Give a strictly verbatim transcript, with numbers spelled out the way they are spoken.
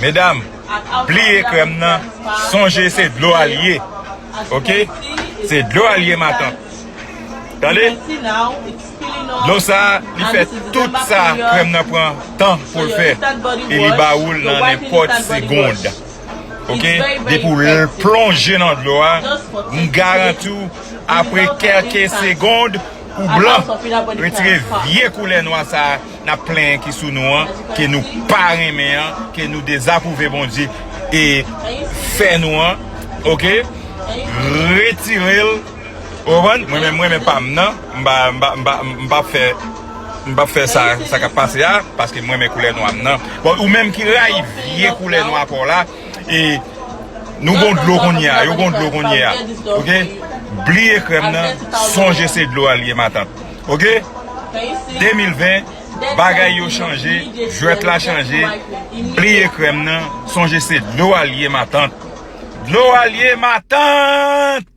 Medam, bliye krèm nan, sonje se dlo a l ye. Oke? Se dlo a l ye, matant. Tande? Dlo sa, li fè tout sa krèm nan pran tan pou l fè. E li ba ou l nan nenpòt segonn. Oke? Depi w l plonje nan dlo a, m garanti w, apre kèlke segonn, ou blan. Retire vye koulè nwa sa a n ap plenyen ki sou nou an, ke nou pa renmen an, ke nou dezapwouve Bondye e fè nou an. Oke? Retire l. Ou konprann? Mwen menm, mwen menm pa m nan. M pa, m pa, m pa, m pa fè, m pa fè sa, sa k ap pase a, paske mwen menm koulè nwa m nan. Bon, ou menm ki rayi vye koulè nwa pa w la, e nou gon dlo kounye a, yo gon dlo kounye a. Oke? Bliye krèm nan, sonje se dlo a l ye, matant. Oke? De mil ven, bagay yo chanje, jwèt la chanje, bliye krèm nan, sonje se dlo a l ye, matant. Dlo a l ye, matant!